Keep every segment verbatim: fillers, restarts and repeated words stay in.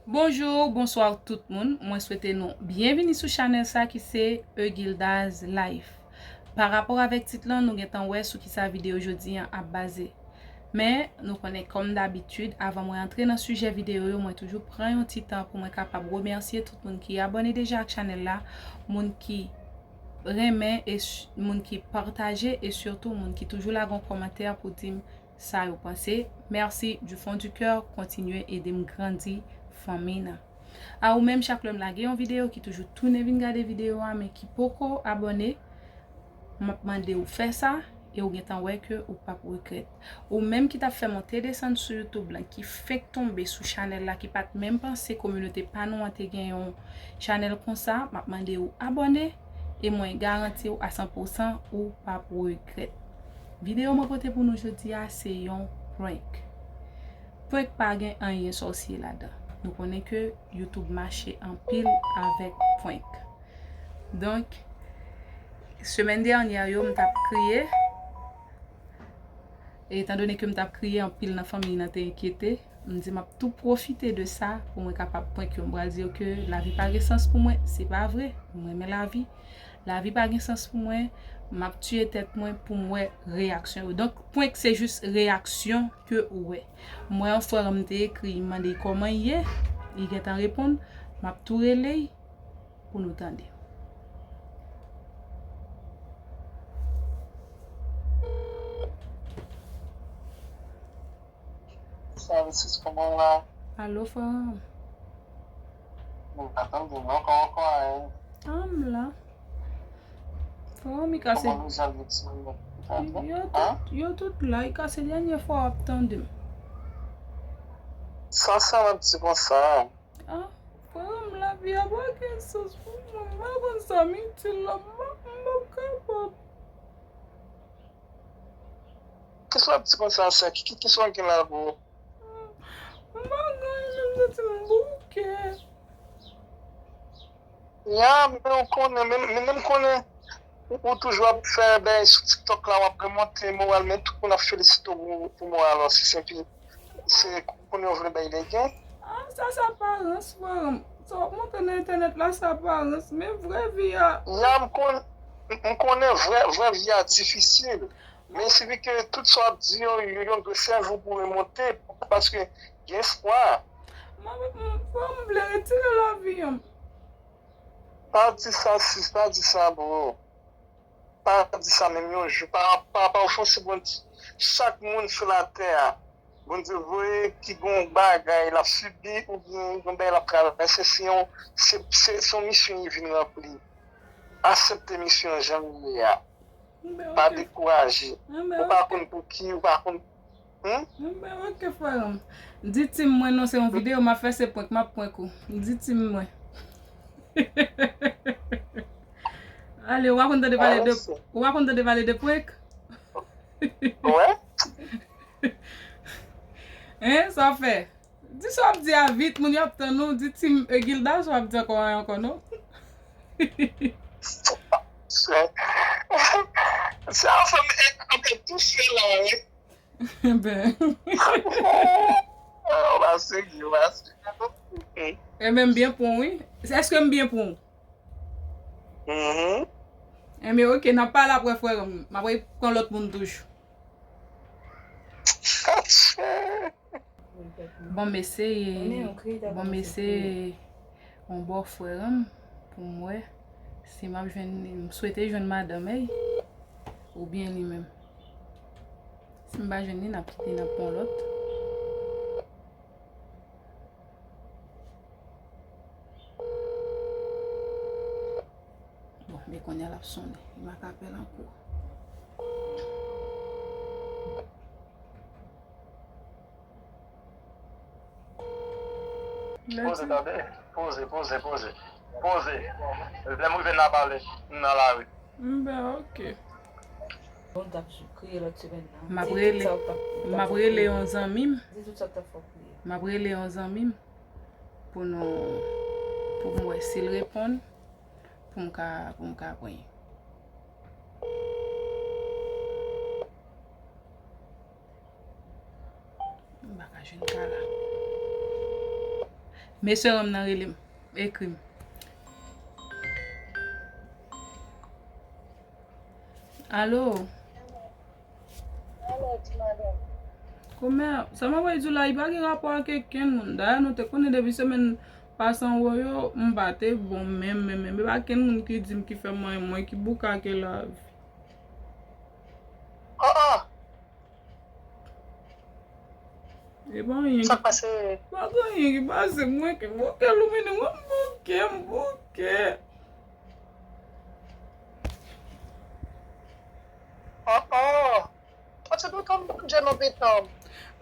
Bonjou, bonswa tout moun. Mwen swete nou byenvini sou chanèl sa ki se Egilda's Life. Pa rapò avèk tit lan, nou gentan wè sou kisa videyo jodi an ap baze. Men, nou konnen kòm dabitid, avan mwen antre nan sijè videyo yo, mwen toujou pran yon ti tan pou mwen kapab remèsye tout moun ki abòne deja ak chanèl la, moun ki renmen e s- moun ki pataje e sitou moun ki toujou lage yon kòmantè pou di m sa yo panse. Merci du fond du cœur, kontinye ede m grandi fanmi nan. A ou menm, chak lè m lage yon videyo ki toujou tounen vin gade videyo a, men ki poko abòne, m ap mande w fè sa e ou gentan wè ke ou p ap regrèt. Ou menm ki t ap fè monte desann sou YouTube lan, ki fenk tonbe sou chanèl la, ki pa t menm panse kominote pa nou an te gen yon chanèl konsa, m ap mande w abòne e mwen garanti w a san pou san ou p ap regrèt. Videyo mwen pote pou nou jodi a se yon prank. Prank pa gen anyen sòsye ladan. Nou konnen ke YouTube mache anpil avèk prank. Donk, semèn dènyè yo, m t ap kriye. E etan done ke m t ap kriye, anpil nan fanmi nan te enkyete. M di m ap tou pwofite de sa pou mwen kapab prank yo. M pral di yo ke lavi pa gen sans pou mwen. Se pa vre. Mwen renmen lavi. Lavi pa gen sans pou mwen. M ap tiye tèt mwen pou m wè reyaksyon yo. Donk, prank se jis reyaksyon ke ou wè. M wè yon frè m te ekri, m mande l kòman l ye. Li gentan reponn. M ap tou rele l pou nou tande. Salut sis, kòman w la? Alo, frè m. Mwen pa tande w non, kòman kòman w ye? Ah, m la. Frè m, li ka se... Kòman nou jan de ti moun yo? Yo tout, yo tout la, li ka se dènyè fwa w ap tande m. Sa sa w ap di konsa? Ah, frè m, lavi a pa gen sans pou mwen. M pa konn sa m itil la. M pa, m p ap kapab. Kisa w ap di konsa, sè? Ki, ki, kisa w gen la pou ou? M pa gen anyen, m santi m bouke. Ya, men ou konnen, men, men, men m konnen ou, ou toujou ap fè bagay sou TikTok la, w ap remonte moral, men tout moun ap felisite w pou, pou moral ou, se senpi, se kounye a w vle bay legen. Ah, sa, sa aparans, frè m. Sa w ap montre nan entènèt la, sa aparans. Men vrè vi a... Ya, m konn, m konnen vrè, vrè vi a difisil. Men sifi ke tout sa w ap di yo, yo, yo dwe sèvi w pou remonte, paske gen espwa. Mwen, mwen, mwen vle retire lavi an. Pa di sa, sis, pa di sa, bro. Pa di sa menm yon jou. Pa, pa, pa ofanse Bondye. Chak moun sou latè a, Bondye voye ki gon bagay l ap sibi oubyen gon bagay l ap travèse, se yon, se, se, se yon misyon li vin ranpli. Aksepte misyon an jan l ye a. Pa dekouraje. Ou pa konn pou ki, ou pa konn. Hmm? Enben, ok, frè m. Di team mwen non, se yon videyo m ap fè, se prank, m ap prank ou. Di team mwen. Ale, ou pa konn tande pale de, ou pa konn tande pale de prank? Wè. Hein, sa w fè? Di sa w ap di a vit, moun yo ap tann ou, di team Egilda, sa w ap di ankò, ankò non. Se ansanm, ansanm tou fè la, wi. Enben. Ou pa serye, ou pa serye. Enben, m byen pran w, wi. Èske m byen pran w? Mhm. Enben, ok, n ap pale apre, frè m. M ap pran lòt moun toujou. Bon, m eseye, bon, m eseye yon bò frè m pou m wè si m ap jwenn li. M swete jwenn madanm èy oubyen li menm. Si m pa jwenn li, n ap kite, n ap pran lòt. Bon, men kounye a l ap sonnen. Li pa ka apèl ankò. Poze, tande. Poze, poze, poze. Poze. Lè m rive n a pale, m nan lari. M ben, ok. M ap rele, m ap rele yon zanmi m. M ap rele yon zanmi m pou nou, pou m wè si l reponn, pou m ka, pou m ka pran. M pa ka jwenn Kala. Men sè m nan rele m, ekri m. Alo? Alo, ti madanm. Kòmè, sa m ap di w la, li pa gen rapò ak okenn moun. Dayè, nou te konnen depi semèn pase anwo yo, m pa te bon menm, menm, menm. E pa kenn moun ki di m ki fè mwen, mwen ki bouke ak lavi. Oh, oh! E pa anyen. Sa k pase? Pa gen anyen ki pase. Mwen ki bouke, Loumini, mwen bouke, m bouke. Oh, oh. Pati pitan m, Bondye non pitan m.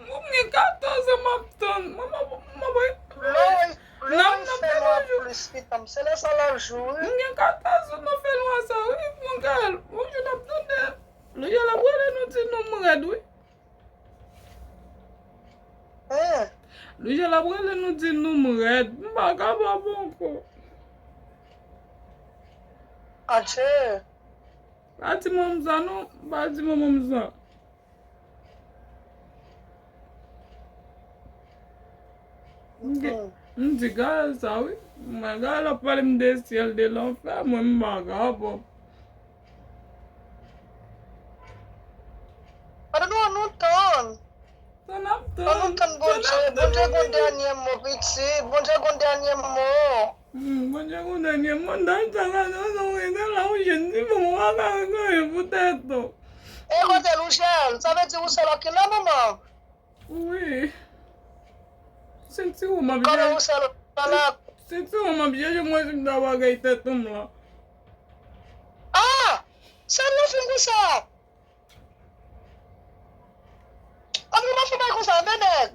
Mwen gen katòz an m ap tann. Mwen, mwen, mwen, mwen, Lè w, lè w fè nwa plis pitan m, se lè sa l ap jou, wi. Mwen gen katòz an nan fè nwa sa, wi, mwen ka, mwen jwenn ap tande. Lè y ap rele nou di nou m rèd, wi. Hein? Lè y ap rele nou di nou m rèd, m pa kapab ankò. Adje. Pa di manman m sa non, pa di manman m sa. M di, m di Gaël sa, wi. Mwen, Gaël ap pale m de syèl, de lanfè, mwen, m pa kapab. Ann nou, ann nou tann. Tann ap tann. Ann nou tann Bondye. Bondye gon dènye mo, pitit. Bondye gon dènye mo. Hmm, Bondye gon dènye mo. Nan tan la, nan zon rete la, ou jwenn ti bon, ou pa ka fè anyen pou tèt ou. E kote Loujèl? Sa vle di ou sèl ak ki la, manman? Wi. Se ti ou m ap jwenn. Kòman ou sèl ou la? Se ti ou m ap jwenn, mwen si m ta bagay tèt ou m la. Ah! Sa nou fin konsa? Ann nou pa fè bagay konsa, men nèg.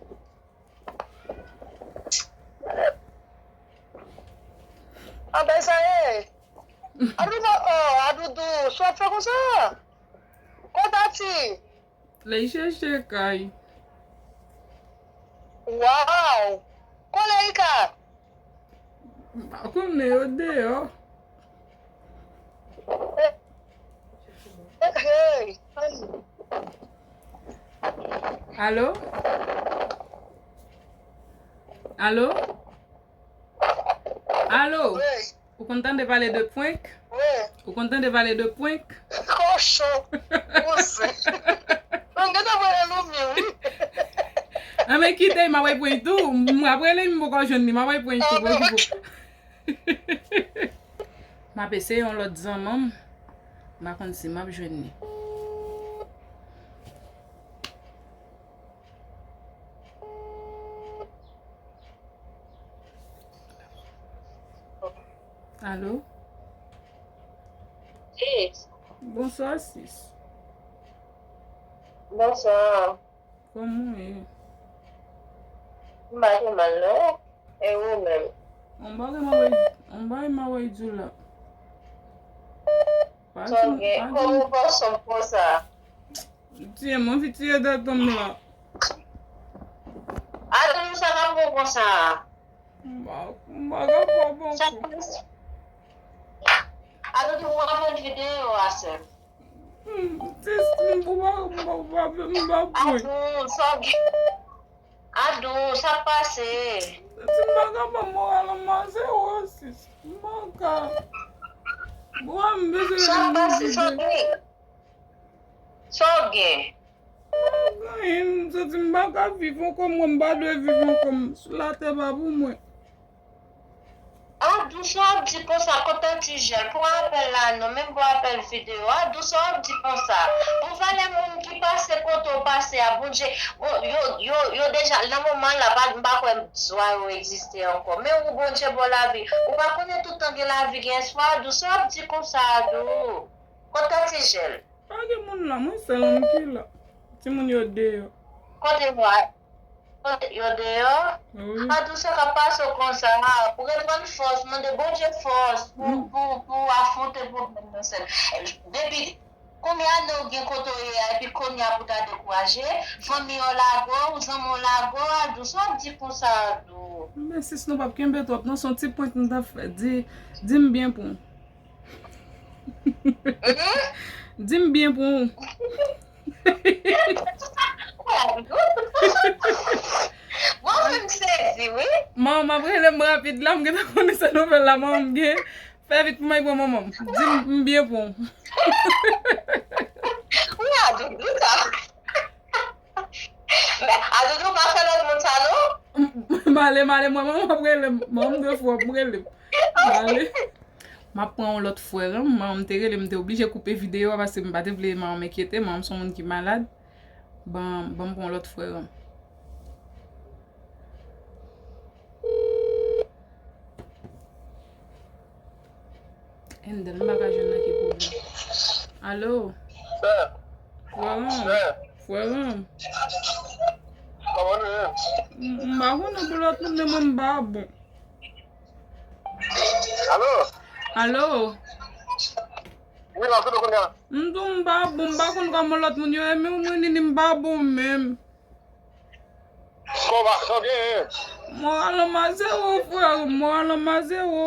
Ann bay sa ye. Adoudou, oh, Adoudou, sa w ap fè konsa? Kòtati. Lè y chèche kay. Waw. Kote Erika? M pa konnen, yo deyò. Hey, hey. Alo? Alo? Alo? Wi. Ou konn tande pale de prank? Wi. Ou konn tande pale de prank? Kochon. Ou se. Mwen gentan pale nou mye, wi. Anben kite, m ap prank tou. M ap rele, m poko jwenn li. M ap prank tou. Ah, bon, ok. M ap eseye yon lòt zanmanm. M pa konn si m ap jwenn li. Alo? Sis. Bonswa, sis. Bonswa. Kòman w ye? M pa twò mal, non. E ou menm? Yon bagay m ap, yon bagay m ap di w la. Pa di m, pa di m. Kòman w fè w sanm konsa? Tiye m, anvi tiye tèt m la. Atann, sa k ap bon konsa? M pa, m pa kapab ankò. Atann, ou ap fè videyo a sèl. Hmm, sis, m pa, m pa, m pa, m pa pwen. Atann, sa w gen? Adou, sa k pase? Sis, m pa kapab, moral an mase, sis. M pa ka. Bwa m bezwen. Sa k pase? Sa w gen? Sa w gen? M pa gen anyen, m santi m pa ka viv ankò, mwen m pa dwe viv ankò, m sou latè pa pou mwen. Adou, sa w ap di konsa, kontan ti jèl, pran apèl la non, menm pran apèl videyo, Adou, sa w ap di konsa, pou valè moun ki pase kote w pase a, Bondye, bon, yo, yo, yo deja, nan moman la, pa, m pa kwè zwa yo egziste ankò, men ou Bondye ba w lavi, ou pa konnen tout tan gen lavi, gen espwa, Adou, sa w ap di konsa, Adou, kontan ti jèl. Pa gen moun la, mwen sèl m ki la. Timoun yo deyò. Kote yo a? Kote yo deyò? Wi. Adou, sa k ap pase w konsa? Pou reprann fòs, mande Bondye fòs pou, pou, pou afwonte pwoblèm nan sèl. Depi kounye a, non, gen kote w ye a, epi kounye a pou ta dekouraje, fanmi w lage w, zanmi w lage w, Adou, sa w ap di konsa, Adou? Men sis, nou p ap kenbe twòp, non, se yon ti prank m t ap fè. Di, di m byen pou. Di m byen pou ou. Bon, M sezi, wi. Manman m ap rele m rapid la, m gentan konnen se nouvèl la manman m gen. Fè vit pou m al pran manman m. Di m m byen pran w. Wi, a doudou sa. Men, a doudou pa fè lòt moun sa, non? M ale, m ale, mwen, manman m ap rele m. Manman m de fwa, m rele m. M ale. M ap pran yon lòt frè, manman m te rele m, m te oblije koupe videyo a, paske m pa te vle manman m enkyete. Manman m se yon moun ki malad. Ban, ban m pran yon lòt frè, Endel, m pa ka jwenn nan ki pwoblèm. Alo? Sè. Frè m. Sè. Frè m. Kòman nou ye? M, m pa konnen pou lòt moun, men mwen m pa bon. Alo? Alo? Wi, m ap tande kounye a. M di w m pa bon, m pa konn kòman lòt moun yo ye, men mwen ni ni m pa bon menm. Kòman, sa w genyen? Moral an m a zewo, frè, moral an m a zewo.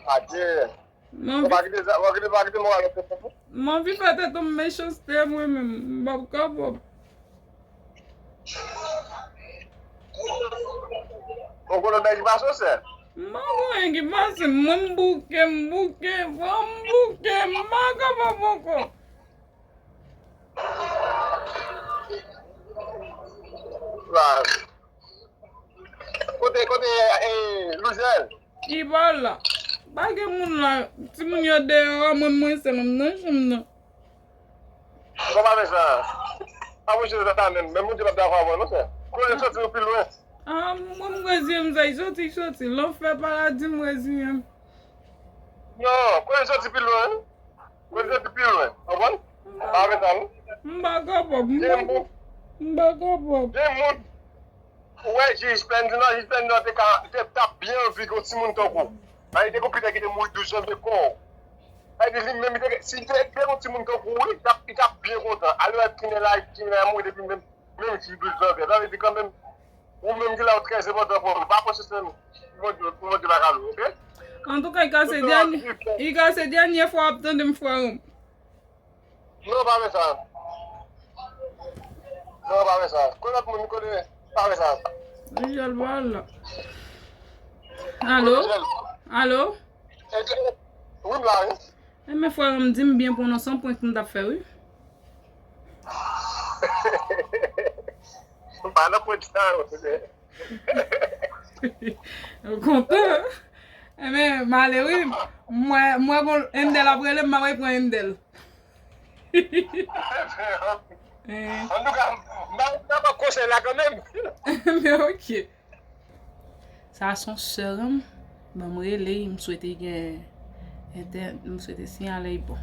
Adye. Mwen Ou pa kite sa, ou pa kite, pa kite moral an fè fè. M anvi fè tèt an m mechanste, mwen menm. M p ap kapab. Ou konnen bagay ki pase w, sè? M pa konn anyen ki pase m. Mwen m bouke, m bouke, frè, m bouke, m pa kapab ankò. Kote, kote, e, Louzèl? Li pa la. Pa gen moun la. Timoun yo deyò a, mwen, mwen sèl, m nan chanm nan. Bon, pa fè sa. Pa mouche sa menm. Men moun ki p ap dakò avè w non, sè. Kote l soti nou pi lwen. Ah, mwen, m reziye m, sa, li soti, li soti. Lanfè, paradi, m reziye m. Non, kote l soti pi lwen. Mwen te pi lwen, konprann? Pa avè sa, non? M pa kapab, m pa, m pa kapab. Gen moun, ou wè, jij Pendleton, jij Pendleton te ka, te t ap byen anvi gen yon timoun tankou w. Sa vle di, te gon pitit ki te mouri douz janvye kon w. Sa vle di, li menm, li te, si li te, te gen yon timoun tankou w, wi, li t ap, li t ap byen kontan. Alò, wè, kinnen la, kinnen la mouri depi menm, menm jou douz janvye. Sa vle di, kanmenm, Ou menm ki la, ou trè enpòtan pou nou. Pa pran sou sèn. Pou Bondye, pou Bondye pa ka nou, oke? Antouka, i ka se dènye, i ka se dènye fwa w ap tande m, frè m. Non, pa fè sa. Non, pa fè sa. Kote lòt moun, kote, pa fè sa. Michel pa la. Alo? Alo? Wi, m la, wi. Enben, frè m, di m byen pou non, se yon prank m t ap fè, wi. M pa nan prank sa yo. Ou kontan? Enben, m ale, wi. Mwen, mwen, gon Endel ap rele m, m ap pran Endel. Antouka, m pa, m pa pran konsèy la kanmenm. Enben, oke. Sa se yon sè m. Ban m rele, m swete gen entè, m swete siyal li bon.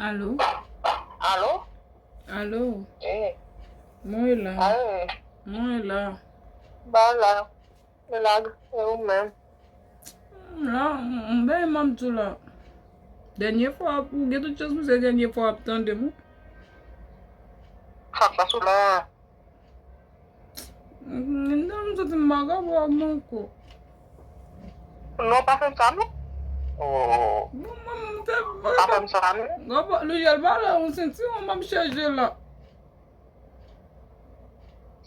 Alo? Alo? Alo? Eh. Mwen la. Aye. Mwen la. Ba la. Mwen la, e ou menm? M la, m bay m ap di w la. Dènye fwa, ou gen tout chans pou se dènye fwa w ap tande m. Sa k pase w la? Nan m santi m pa kapab ankò. Non, pa fè m sa, non. Oh. Bon, mwen, m te, pa fè m sa, non. Gaba, Louis Albert la, yon sentiwon m ap chèche la.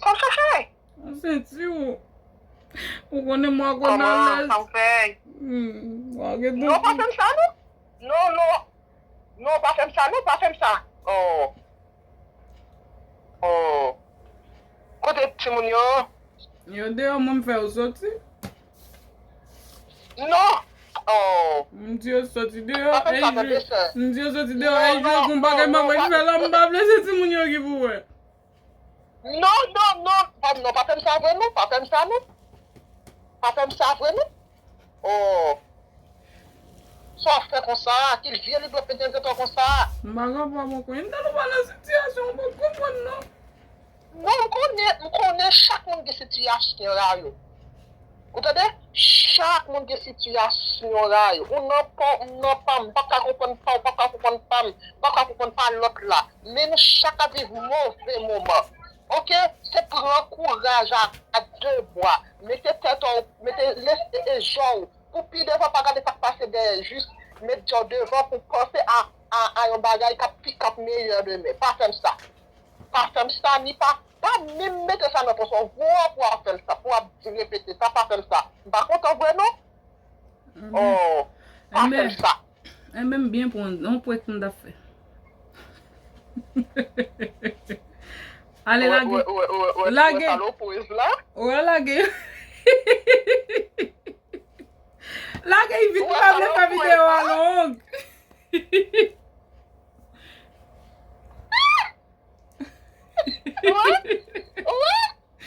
Sa w chèche? Yon sentiwon. Ou konnen mwen konn alèz. Kòman, sa w fè? Hmm, mwen gen non, pa fè m sa, non. Non, non. Non, pa fè m sa, non, pa fè m sa. Oh. Oh. Kote timoun yo? Yo deyò, mwen m fè yo soti. Non. Oh. M di yo soti deyò, pa fè sa, tande, sè. M di yo soti deyò, e jwe gon bagay m ap fè la, m pa vle se timoun yo ki pou wè. Non, non, non. Pa, non, pa fè m sa vre, non. Pa fè m sa, non. Pa fè m sa vre, non. Oh. Sa w fè konsa? Ki vye li dwe pete konsa? M pa kapab ankò. Enben nou pa nan sitiyasyon, ou pa konprann, non. Non, m konnen, m konnen chak moun gen sitiyasyon la yo. Ou tande? Chak moun gen sitiyasyon la yo. Ou nan pa w, m nan pa m, m p ap ka konprann pa w, p ap ka konprann pa m, m p ap ka konprann pa lòt la. Men nou chak ap viv move moman. Oke? Se pran kouraj a, a de bwa. Mete tèt ou, mete lespri e je w pou pi devan, pa gade sa k pase dèyè. Jis met je w devan pou panse a, a, a yon bagay k ap pi, k ap meyè demen. Pa fè m sa. Pa fè m sa, ni pa, pa menm mete sa nan pòch ou. Vwa pou w ap fè m sa, pou w ap repete sa, pa fè m sa. M pa kontan vre non. Oh, pa fè m sa. Enben, m byen pran, yon prank m t ap fè. Ale, lage. Lage. Ou wè, lage. Lage vit, m pa vle fè videyo a long. Ou wè? Ou wè?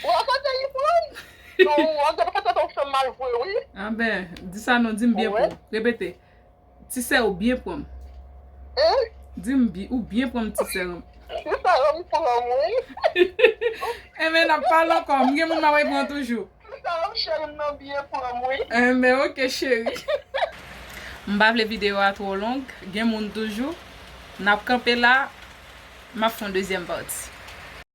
Ou wè kote li pran? Non, ou wè kote w fè m mal vre, wi. Anben, di sa non, di m byen pran. Repete. Ti sè ou byen pran m. Hein? Di m bi-, ou byen pran m, ti sè m. Ti sè m pran m, wi. Enben, n ap pale ankò. M gen moun m ap repran toujou. Ti sè m, cheri m nan byen pran m, wi. Enben, oke, cheri. M pa vle videyo a twò long. Gen moun toujou. N ap kanpe la. M ap fè yon dezyèm pati.